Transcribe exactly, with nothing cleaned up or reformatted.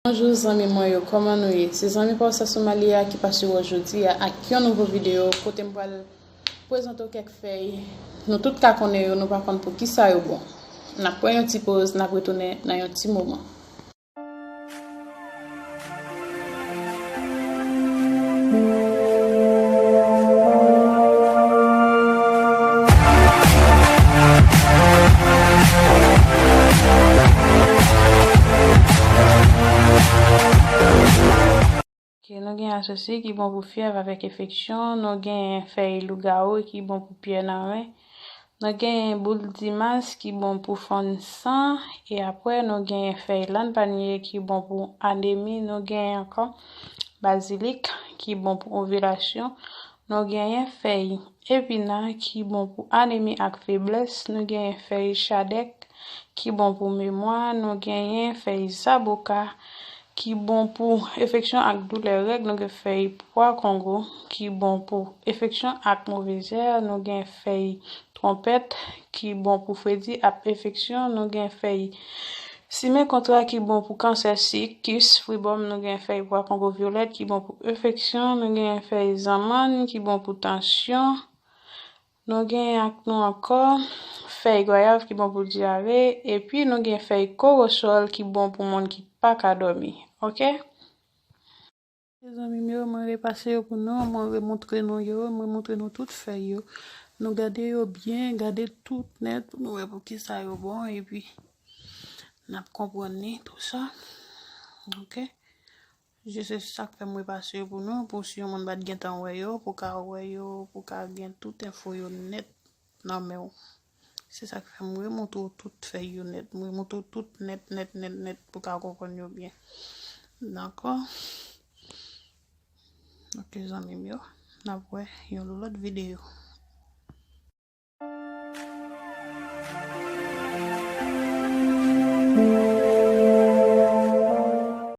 Bonjou zanmi mwen yo, kòman nou ye? Se zanmi pa w Sasou Malia ki pase w jodi a ak yon nouvo videyo kote m pral prezante w kèk fèy. Nou tout ka konnen yo, nou pa konn pou kisa yo bon. N ap pran yon ti poz, n ap retounen nan yon ti moman. Ok, nou gen asosi ki bon pou fyèv avèk enfeksyon, nou gen fèy lougawou ki bon pou pyè nan ren, nou gen boul dimas ki bon pou fonn san, e apre nou gen fèy lann panye ki bon pou anemi, nou gen ankò bazilik ki bon pou ovilasyon, nou genyen fèy epina ki bon pou anemi ak feblès, nou genyen fèy chadèk ki bon pou memwa, nou genyen fèy zaboka ki bon pou enfeksyon ak doulè règ, nou gen fèy pwa kongo ki bon pou enfeksyon ak move zè, nou gen fèy twonpèt ki bon pou fredi ak enfeksyon, nou gen fèy simen kontra ki bon pou kansè sik, kis, fribòm, nou gen fèy pwa kongo vyolèt ki bon pou enfeksyon, nou gen fèy zanmann ki bon pou tansyon, nou gen ak nou ankò fèy gwayav ki bon pou dyare, epi nou gen fèy kowosòl ki bon pou moun ki pa ka dòmi. Ok? Mezanmi m yo, mwen repase yo pou nou, mwen remontre nou yo, mwen montre nou tout fèy yo. Nou gade yo byen, gade tout nèt pou nou wè pou kisa yo bon, epi n ap konprann li, tou sa. Ok? Jis se sa k fè m repase yo pou nou, pou si yon moun pa t gentan wè yo, pou ka wè yo, pou ka gen tout enfo yo nèt nan men w. Se sa k fè m remontre w tout fèy yo nèt. M remontre w tout nèt, nèt, nèt, nèt pou ka konprann yo byen. Dakò? Ok, zanmi m yo. N ap wè yon lòt videyo.